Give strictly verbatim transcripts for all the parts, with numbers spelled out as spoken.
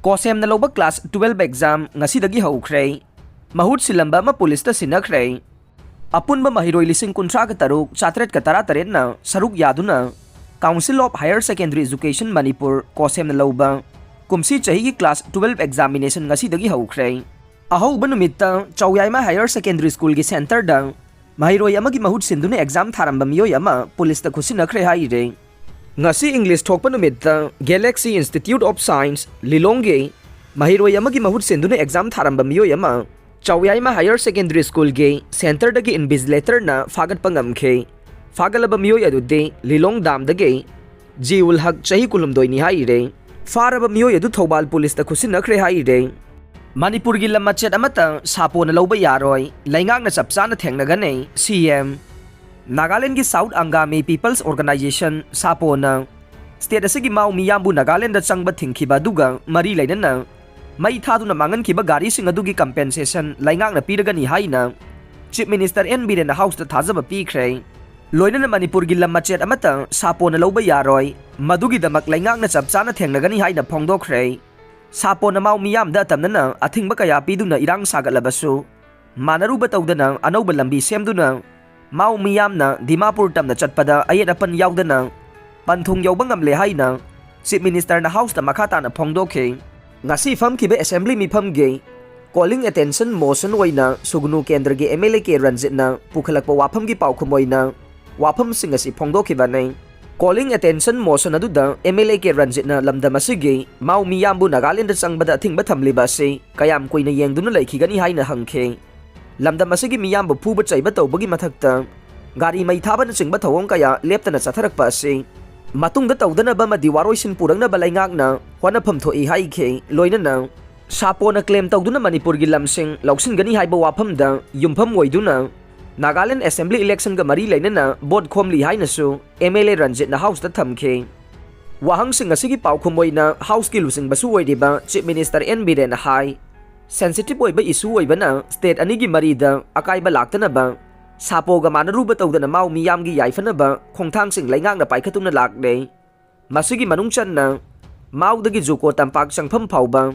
ꯀꯣꯁꯦꯝꯅ ꯂꯧꯕ class twelve exam ꯉꯁꯤꯗꯒꯤ ꯍꯧꯈ꯭ꯔꯦ꯫ ꯃꯍꯨꯠ ꯁꯤꯜꯂꯝꯕ ꯑꯃ ꯄꯨꯂꯤꯁꯇ ꯁꯤꯟꯅꯈ꯭ꯔꯦ꯫ ꯑꯄꯨꯟꯕ ꯃꯍꯩꯔꯣꯏ ꯂꯤꯁꯤꯡ ꯀꯨꯟꯊ꯭ꯔꯥꯒ ꯇꯔꯨꯛ ꯆꯥꯇ꯭ꯔꯦꯠꯀ ꯇꯔꯥꯇꯔꯦꯠꯅ ꯁꯔꯨꯛ ꯌꯥꯗꯨꯅ Council of Higher Secondary Education Manipur, ꯀꯣꯁꯦꯝꯅ ꯂꯧꯕ ꯀꯨꯝꯁꯤ ꯆꯍꯤꯒꯤ class twelve examination ꯉꯁꯤꯗꯒꯤ ꯍꯧꯈ꯭ꯔꯦ꯫ ꯑꯍꯧꯕ ꯅꯨꯃꯤꯠꯇ ꯆꯧꯌꯥꯏꯃ Higher Secondary Schoolꯒꯤ centreꯗ ꯃꯍꯩꯔꯣꯏ ꯑꯃꯒꯤ ꯃꯍꯨꯠ ꯁꯤꯟꯗꯨꯅ exam ꯊꯥꯔꯝꯕ ꯃꯤꯑꯣꯏ ꯑꯃ ꯄꯨꯂꯤꯁꯇ ꯈꯨꯠꯁꯤꯟꯅꯈ꯭ꯔꯦ ꯍꯥꯏꯔꯦ꯫ ꯉꯁꯤ English ꯊꯣꯛꯄ ꯅꯨꯃꯤꯠꯇ Galaxy Institute of Science ꯂꯤꯂꯣꯡꯒꯤ ꯃꯍꯩꯔꯣꯏ ꯑꯃꯒꯤ ꯃꯍꯨꯠ ꯁꯤꯟꯗꯨꯅ exam ꯊꯥꯔꯝꯕ ꯃꯤꯑꯣꯏ ꯑꯃ ꯆꯧꯌꯥꯏꯃ Higher Secondary Schoolꯒꯤ centreꯗꯒꯤ invigilatorꯅ ꯐꯥꯒꯠꯄ ꯉꯝꯈꯤ꯫ ꯐꯥꯒꯠꯂꯕ ꯃꯤꯑꯣꯏ ꯑꯗꯨꯗꯤ ꯂꯤꯂꯣꯡ ꯗꯥꯝꯗꯒꯤ ꯖꯤꯎꯜ ꯍꯛ, ꯆꯍꯤ ꯀꯨꯟꯍꯨꯝꯗꯣꯏꯅꯤ ꯍꯥꯏꯔꯦ꯫ ꯐꯥꯔꯕ ꯃꯤꯑꯣꯏ ꯑꯗꯨ ꯊꯧꯕꯥꯜ ꯄꯨꯂꯤꯁꯇ ꯈꯨꯠꯁꯤꯟꯅꯈ꯭ꯔꯦ ꯍꯥꯏꯔꯦ꯫ ꯃꯅꯤꯄꯨꯔꯒꯤ ꯂꯝ ꯃꯆꯦꯠ ꯑꯃꯠꯇ ꯁꯥꯄꯣꯅ ꯂꯧꯕ ꯌꯥꯔꯣꯏ, ꯂꯩꯉꯥꯛꯅ ꯆꯞ ꯆꯥꯅ ꯊꯦꯡꯅꯒꯅꯤ, ꯁꯤ ꯑꯦꯝ꯫ ꯅꯥꯒꯥꯂꯦꯟꯗꯒꯤ South Angami People's Organisation, ꯁꯥꯄꯣꯅ state ꯑꯁꯤꯒꯤ ꯃꯥꯎ ꯃꯤꯌꯥꯝꯕꯨ ꯅꯥꯒꯥꯂꯦꯟꯗ ꯆꯪꯕ ꯊꯤꯡꯈꯤꯕ ꯑꯗꯨꯒ ꯃꯔꯤ ꯂꯩꯅꯅ ꯃꯩ ꯊꯥꯗꯨꯅ ꯃꯥꯡꯍꯟꯈꯤꯕ ꯒꯥꯔꯤꯁꯤꯡ ꯑꯗꯨꯒꯤ compensation ꯂꯩꯉꯥꯛꯅ ꯄꯤꯔꯒꯅꯤ ꯍꯥꯏꯅ Chief Minister ꯑꯦꯟ ꯕꯤꯔꯦꯟꯅ Houseꯇ ꯊꯥꯖꯕ ꯄꯤꯈ꯭ꯔꯦ꯫ ꯂꯣꯏꯅꯅ ꯃꯅꯤꯄꯨꯔꯒꯤ ꯂꯝ ꯃꯆꯦꯠ ꯑꯃꯠꯇ ꯁꯥꯄꯣꯅ ꯂꯧꯕ ꯌꯥꯔꯣꯏ, ꯃꯗꯨꯒꯤꯗꯃꯛ ꯂꯩꯉꯥꯛꯅ ꯆꯞ ꯆꯥꯅ ꯊꯦꯡꯅꯒꯅꯤ ꯍꯥꯏꯅ ꯐꯣꯡꯗꯣꯛꯈ꯭ꯔꯦ꯫ ꯁꯥꯄꯣꯅ ꯃꯥꯎ ꯃꯤꯌꯥꯝꯗ ꯑꯇꯝꯅꯅ ꯑꯊꯤꯡꯕ ꯀꯌꯥ ꯄꯤꯗꯨꯅ ꯏꯔꯥꯡ ꯁꯥꯒꯠꯂꯕꯁꯨ, ꯃꯥꯟꯅꯔꯨꯕ ꯇꯧꯗꯅ ꯑꯅꯧꯕ ꯂꯝꯕꯤ ꯁꯦꯝꯗꯨꯅ ꯃꯥꯎ ꯃꯤꯌꯥꯝꯅ ꯗꯤꯃꯥꯄꯨꯔ ꯇꯝꯅ ꯆꯠꯄꯗ ꯑꯌꯦꯠ ꯑꯄꯟ ꯌꯥꯎꯗꯅ ꯄꯟꯊꯨꯡ ꯌꯧꯕ ꯉꯝꯂꯦ ꯍꯥꯏꯅ Chief Ministerꯅ Houseꯇ ꯃꯈꯥ ꯇꯥꯅ ꯐꯣꯡꯗꯣꯛꯈꯤ꯫ ꯉꯁꯤ ꯐꯝꯈꯤꯕ assembly ꯃꯤꯐꯝꯒꯤ calling attention motion ꯑꯣꯏꯅ ꯁꯨꯒꯅꯨ ꯀꯦꯟꯗ꯭ꯔꯒꯤ ꯑꯦꯝ ꯑꯦꯜ ꯑꯦ ꯀꯦ ꯔꯟꯖꯤꯠꯅ ꯄꯨꯈꯠꯂꯛꯄ ꯋꯥꯐꯝꯒꯤ ꯄꯥꯎꯈꯨꯝ ꯑꯣꯏꯅ ꯋꯥꯐꯝꯁꯤꯡ ꯑꯁꯤ ꯐꯣꯡꯗꯣꯛꯈꯤꯕꯅꯤ꯫ Calling attention motion ꯑꯗꯨꯗ ꯑꯦꯝ ꯑꯦꯜ ꯑꯦ ꯀꯦ ꯔꯟꯖꯤꯠꯅ ꯂꯝꯗꯝ ꯑꯁꯤꯒꯤ ꯃꯥꯎ ꯃꯤꯌꯥꯝꯕꯨ ꯅꯥꯒꯥꯂꯦꯟꯗ ꯆꯪꯕꯗ ꯑꯊꯤꯡꯕ ꯊꯝꯂꯤꯕ ꯑꯁꯤ ꯀꯌꯥꯝ ꯀꯨꯏꯅ ꯌꯦꯡꯗꯨꯅ ꯂꯩꯈꯤꯒꯅꯤ ꯍꯥꯏꯅ ꯍꯪꯈꯤ꯫ ꯂꯝꯗꯝ ꯑꯁꯤꯒꯤ ꯃꯤꯌꯥꯝꯕꯨ ꯐꯨꯕ ꯆꯩꯕ ꯇꯧꯕꯒꯤ ꯃꯊꯛꯇ ꯒꯥꯔꯤ ꯃꯩ ꯊꯥꯕꯅꯆꯤꯡꯕ ꯊꯧꯑꯣꯡ ꯀꯌꯥ ꯂꯦꯞꯇꯅ ꯆꯠꯊꯔꯛꯄ ꯑꯁꯤ ꯃꯇꯨꯡꯗ ꯇꯧꯗꯅꯕ ꯑꯃꯗꯤ ꯋꯥꯔꯣꯏꯁꯤꯟ ꯄꯨꯔꯛꯅꯕ ꯂꯩꯉꯥꯛꯅ ꯍꯣꯠꯅꯐꯝ ꯊꯣꯛꯏ ꯍꯥꯏꯈꯤ꯫ ꯂꯣꯏꯅꯅ ꯁꯥꯄꯣꯅ claim ꯇꯧꯗꯨꯅ ꯃꯅꯤꯄꯨꯔꯒꯤ ꯂꯝꯁꯤꯡ ꯂꯧꯁꯤꯟꯒꯅꯤ ꯍꯥꯏꯕ ꯋꯥꯐꯝꯗ ꯌꯨꯝꯐꯝ ꯑꯣꯏꯗꯨꯅ ꯅꯥꯒꯥꯂꯦꯟ assembly electionꯒ ꯃꯔꯤ ꯂꯩꯅꯅ vote ꯈꯣꯝꯂꯤ ꯍꯥꯏꯅꯁꯨ ꯑꯦꯝ ꯑꯦꯜ ꯑꯦ ꯔꯟꯖꯤꯠꯅ Houseꯇ ꯊꯝꯈꯤ꯫ ꯋꯥꯍꯪꯁꯤꯡ ꯑꯁꯤꯒꯤ ꯄꯥꯎꯈꯨꯝ ꯑꯣꯏꯅ Houseꯀꯤ ꯂꯨꯆꯤꯡꯕꯁꯨ ꯑꯣꯏꯔꯤꯕ Chief Minister ꯑꯦꯟ ꯕꯤꯔꯦꯟꯅ ꯍꯥꯏ, sensitive ꯑꯣꯏꯕ issue ꯑꯣꯏꯕꯅ state ꯑꯅꯤꯒꯤ ꯃꯔꯤꯗ ꯑꯀꯥꯏꯕ ꯂꯥꯛꯇꯅꯕ ꯁꯥꯄꯣꯒ ꯃꯥꯟꯅꯔꯨꯕ ꯇꯧꯗꯅ ꯃꯥꯎ ꯃꯤꯌꯥꯝꯒꯤ ꯌꯥꯏꯐꯅꯕ ꯈꯣꯡꯊꯥꯡꯁꯤꯡ ꯂꯩꯉꯥꯛꯅ ꯄꯥꯏꯈꯠꯇꯨꯅ ꯂꯥꯛꯂꯦ꯫ ꯃꯁꯤꯒꯤ ꯃꯅꯨꯡ ꯆꯟꯅ ꯃꯥꯎꯗꯒꯤ ꯖꯨꯀꯣ ꯇꯝꯄꯥꯛ ꯆꯪꯐꯝ ꯐꯥꯎꯕ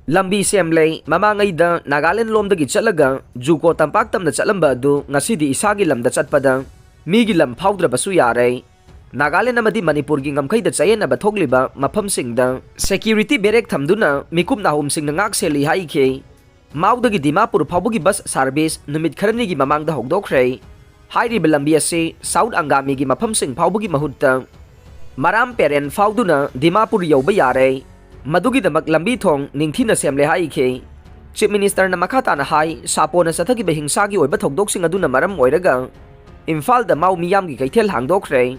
ꯂꯝꯕꯤ ꯁꯦꯝꯂꯦ꯫ ꯃꯃꯥꯡꯉꯩꯗ ꯅꯥꯒꯥꯂꯦꯟ ꯂꯣꯝꯗꯒꯤ ꯆꯠꯂꯒ ꯖꯨꯀꯣ ꯇꯝꯄꯥꯛ ꯇꯝꯅ ꯆꯠꯂꯝꯕ ꯑꯗꯨ ꯉꯁꯤꯗꯤ ꯏꯁꯥꯒꯤ ꯂꯝꯗ ꯆꯠꯄꯗ ꯃꯤꯒꯤ ꯂꯝ ꯐꯥꯎꯗ꯭ꯔꯕꯁꯨ ꯌꯥꯔꯦ꯫ ꯅꯥꯒꯥꯂꯦꯟ ꯑꯃꯗꯤ ꯃꯅꯤꯄꯨꯔꯒꯤ ꯉꯝꯈꯩꯗ ꯆꯌꯦꯠꯅꯕ ꯊꯣꯛꯂꯤꯕ ꯃꯐꯝꯁꯤꯡꯗ ꯁꯦꯀ꯭ꯌꯨꯔꯤꯇꯤ ꯕꯦꯔꯦꯛ ꯊꯝꯗꯨꯅ ꯃꯤꯀꯨꯞ ꯅꯥꯍꯨꯝꯁꯤꯡꯅ ꯉꯥꯛ ꯁꯦꯜꯂꯤ ꯍꯥꯏꯈꯤ꯫ ꯃꯥꯎꯗꯒꯤ ꯗꯤꯃꯥꯄꯨꯔ ꯐꯥꯎꯕꯒꯤ ꯕꯁ ꯁꯥꯔꯚꯤꯁ ꯅꯨꯃꯤꯠ ꯈꯔꯅꯤꯒꯤ ꯃꯃꯥꯡꯗ ꯍꯧꯗꯣꯛꯈ꯭ꯔꯦ꯫ ꯍꯥꯏꯔꯤꯕ ꯂꯝꯕꯤ ꯑꯁꯤ ꯁꯥꯎꯠ ꯑꯪꯒꯥꯃꯤꯒꯤ ꯃꯐꯝꯁꯤꯡ ꯐꯥꯎꯕꯒꯤ ꯃꯍꯨꯠꯇ ꯃꯔꯥꯝ ꯄꯦꯔꯦꯟ ꯐꯥꯎꯗꯨꯅ ꯗꯤꯃꯥꯄꯨꯔ ꯌꯧꯕ ꯌꯥꯔꯦ꯫ ꯃꯗꯨꯒꯤꯗꯃꯛ ꯂꯝꯕꯤ ꯊꯣꯡ ꯅꯤꯡꯊꯤꯅ ꯁꯦꯝꯂꯦ ꯍꯥꯏꯈꯤ꯫ ꯆꯤꯐ ꯃꯤꯅꯤꯁꯇꯔꯅ ꯃꯈꯥ ꯇꯥꯅ ꯍꯥꯏ, ꯁꯥꯄꯣꯅ ꯆꯠꯊꯈꯤꯕ ꯍꯤꯡꯁꯥꯒꯤ ꯑꯣꯏꯕ ꯊꯧꯗꯣꯛꯁꯤꯡ ꯑꯗꯨꯅ ꯃꯔꯝ ꯑꯣꯏꯔꯒ ꯏꯝꯐꯥꯜꯗ ꯃꯥꯎ ꯃꯤꯌꯥꯝꯒꯤ ꯀꯩꯊꯦꯜ ꯍꯥꯡꯗꯣꯛꯈ꯭ꯔꯦ꯫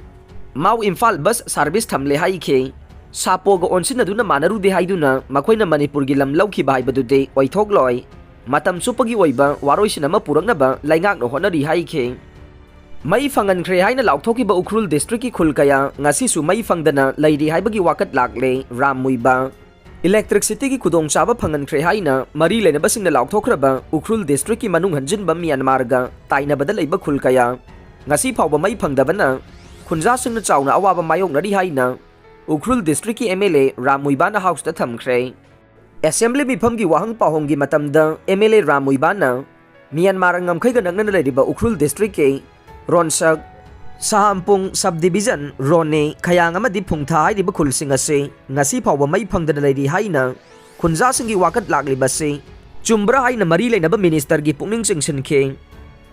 ꯃꯥꯎ ꯏꯝꯐꯥꯜ ꯕꯁ ꯁꯥꯔꯚꯤꯁ ꯊꯝꯂꯦ ꯍꯥꯏꯈꯤ꯫ ꯁꯥꯄꯣꯒ ꯑꯣꯟꯁꯤꯟꯅꯗꯨꯅ ꯃꯥꯟꯅꯔꯨꯗꯦ ꯍꯥꯏꯗꯨꯅ ꯃꯈꯣꯏꯅ ꯃꯅꯤꯄꯨꯔꯒꯤ ꯂꯝ ꯂꯧꯈꯤꯕ ꯍꯥꯏꯕꯗꯨꯗꯤ ꯑꯣꯏꯊꯣꯛꯂꯣꯏ꯫ ꯃꯇꯝ ꯆꯨꯞꯄꯒꯤ ꯑꯣꯏꯕ ꯋꯥꯔꯣꯏꯁꯤꯟ ꯑꯃ ꯄꯨꯔꯛꯅꯕ ꯂꯩꯉꯥꯛꯅ ꯍꯣꯠꯅꯔꯤ ꯍꯥꯏꯈꯤ꯫ ꯃꯩ ꯐꯪꯍꯟꯈ꯭ꯔꯦ ꯍꯥꯏꯅ ꯂꯥꯎꯊꯣꯛꯈꯤꯕ ꯎꯈ꯭ꯔꯨꯜ ꯗꯤꯁꯇ꯭ꯔꯤꯛꯀꯤ ꯈꯨꯜ ꯀꯌꯥ ꯉꯁꯤꯁꯨ ꯃꯩ ꯐꯪꯗꯅ ꯂꯩꯔꯤ ꯍꯥꯏꯕꯒꯤ ꯋꯥꯀꯠ ꯂꯥꯛꯂꯦ꯫ ꯔꯥꯝ ꯃꯨꯏꯕꯥ꯫ ꯏꯂꯦꯛꯇ꯭ꯔꯤꯛꯁꯤꯇꯤꯒꯤ ꯈꯨꯗꯣꯡꯆꯥꯕ ꯐꯪꯍꯟꯈ꯭ꯔꯦ ꯍꯥꯏꯅ ꯃꯔꯤ ꯂꯩꯅꯕꯁꯤꯡꯅ ꯂꯥꯎꯊꯣꯛꯈ꯭ꯔꯕ ꯎꯈ꯭ꯔꯨꯜ ꯗꯤꯁꯇ꯭ꯔꯤꯛꯀꯤ ꯃꯅꯨꯡ ꯍꯟꯖꯤꯟꯕ ꯃ꯭ꯌꯥꯟꯃꯥꯔꯒ ꯇꯥꯏꯅꯕꯗ ꯂꯩꯕ ꯈꯨꯜ ꯀꯌꯥ ꯉꯁꯤ ꯐꯥꯎꯕ ꯃꯩ ꯐꯪꯗꯕꯅ ꯈꯨꯟꯖꯥꯁꯤꯡꯅ ꯆꯥꯎꯅ ꯑꯋꯥꯕ ꯃꯥꯌꯣꯛꯅꯔꯤ ꯍꯥꯏꯅ ꯎꯈ꯭ꯔꯨꯜ ꯗꯤꯁꯇ꯭ꯔꯤꯛꯀꯤ ꯑꯦꯝ ꯑꯦꯜ ꯑꯦ ꯔꯥꯝ ꯃꯨꯏꯕꯥꯅ ꯍꯥꯎꯁꯇ ꯊꯝꯈ꯭ꯔꯦ꯫ ꯑꯦꯁꯦꯝꯕ꯭ꯂꯤ ꯃꯤꯐꯝꯒꯤ ꯋꯥꯍꯪ ꯄꯥꯎꯍꯪꯒꯤ ꯃꯇꯝꯗ ꯑꯦꯝ ꯑꯦꯜ ꯑꯦ ꯔꯥꯝ ꯃꯨꯏꯕꯥꯅ ꯃ꯭ꯌꯥꯟꯃꯥꯔ ꯉꯝꯈꯩꯒ ꯅꯛꯅꯅ ꯂꯩꯔꯤꯕ ꯎꯈ꯭ꯔꯨꯜ ꯗꯤꯁꯇ꯭ꯔꯤꯛꯀꯤ ꯔꯣꯟꯁꯛ, ꯁꯍꯥꯝꯄꯨꯡ ꯁꯕ ꯗꯤꯕꯤꯖꯟ, ꯔꯣꯅꯦ, ꯈꯌꯥꯡ ꯑꯃꯗꯤ ꯐꯨꯡꯊꯥ ꯍꯥꯏꯔꯤꯕ ꯈꯨꯜꯁꯤꯡ ꯑꯁꯤ ꯉꯁꯤ ꯐꯥꯎꯕ ꯃꯩ ꯐꯪꯗꯅ ꯂꯩꯔꯤ ꯍꯥꯏꯅ ꯈꯨꯟꯖꯥꯁꯤꯡꯒꯤ ꯋꯥꯀꯠ ꯂꯥꯛꯂꯤꯕꯁꯤ ꯆꯨꯝꯕ꯭ꯔꯥ ꯍꯥꯏꯅ ꯃꯔꯤ ꯂꯩꯅꯕ ꯃꯤꯅꯤꯁꯇꯔꯒꯤ ꯄꯨꯛꯅꯤꯡ ꯆꯤꯡꯁꯤꯟꯈꯤ꯫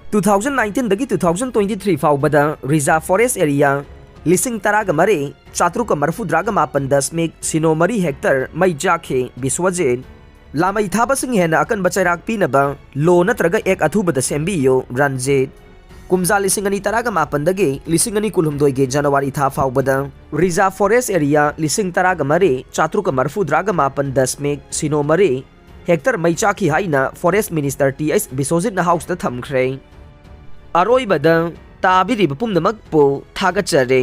ꯇꯨ ꯊꯥꯎꯖꯟ ꯅꯥꯏꯟꯇꯤꯟꯗꯒꯤ ꯇꯨ ꯊꯥꯎꯖꯟ ꯇ꯭ꯋꯦꯟꯇꯤ ꯊ꯭ꯔꯤ ꯐꯥꯎꯕꯗ ꯔꯤꯖꯥꯔꯚ ꯐꯣꯔꯦꯁ ꯑꯦꯔꯤꯌꯥ ꯂꯤꯁꯤꯡ ꯇꯔꯥꯒ ꯃꯔꯤ ꯆꯥꯇ꯭ꯔꯨꯛꯀ ꯃꯔꯐꯨꯗ꯭ꯔꯥꯒ ꯃꯥꯄꯟ ꯗꯁꯃꯤꯛ ꯁꯤꯅꯣ ꯃꯔꯤ ꯍꯦꯛꯇꯔ ꯃꯩ ꯆꯥꯛꯈꯤ꯫ ꯕꯤꯁ꯭ꯋꯖꯤꯠ꯫ ꯂꯥꯃꯩ ꯊꯥꯕꯁꯤꯡ ꯍꯦꯟꯅ ꯑꯀꯟꯕ ꯆꯩꯔꯥꯛ ꯄꯤꯅꯕ ꯂꯣ ꯅꯠꯇ꯭ꯔꯒ ꯑꯦꯛ ꯑꯊꯨꯕꯗ ꯁꯦꯝꯕꯤꯌꯨ꯫ ꯔꯟꯖꯤꯠ꯫ ꯀꯨꯝꯖꯥ ꯂꯤꯁꯤꯡ ꯑꯅꯤ ꯇꯔꯥꯒ ꯃꯥꯄꯟꯗꯒꯤ ꯂꯤꯁꯤꯡ ꯑꯅꯤ ꯀꯨꯟꯍꯨꯝꯗꯣꯏꯒꯤ ꯖꯅꯋꯥꯔꯤ ꯊꯥ ꯐꯥꯎꯕꯗ ꯔꯤꯖꯥꯔꯚ ꯐꯣꯔꯦꯁ ꯑꯦꯔꯤꯌꯥ ꯂꯤꯁꯤꯡ ꯇꯔꯥꯒ ꯃꯔꯤ ꯆꯥꯇ꯭ꯔꯨꯛꯀ ꯃꯔꯐꯨꯗ꯭ꯔꯥꯒ ꯃꯥꯄꯟ ꯗꯁꯃꯤꯛ ꯁꯤꯅꯣ ꯃꯔꯤ ꯍꯦꯛꯇꯔ ꯃꯩ ꯆꯥꯛꯈꯤ ꯍꯥꯏꯅ ꯐꯣꯔꯦꯁ ꯃꯤꯅꯤꯁꯇꯔ ꯇꯤ ꯑꯩꯆ ꯕꯤꯁ꯭ꯋꯖꯤꯠꯅ ꯍꯥꯎꯁꯇ ꯊꯝꯈ꯭ꯔꯦ꯫ ꯑꯔꯣꯏꯕꯗ ꯇꯥꯕꯤꯔꯤꯕ ꯄꯨꯝꯅꯃꯛꯄꯨ ꯊꯥꯒꯠꯆꯔꯤ꯫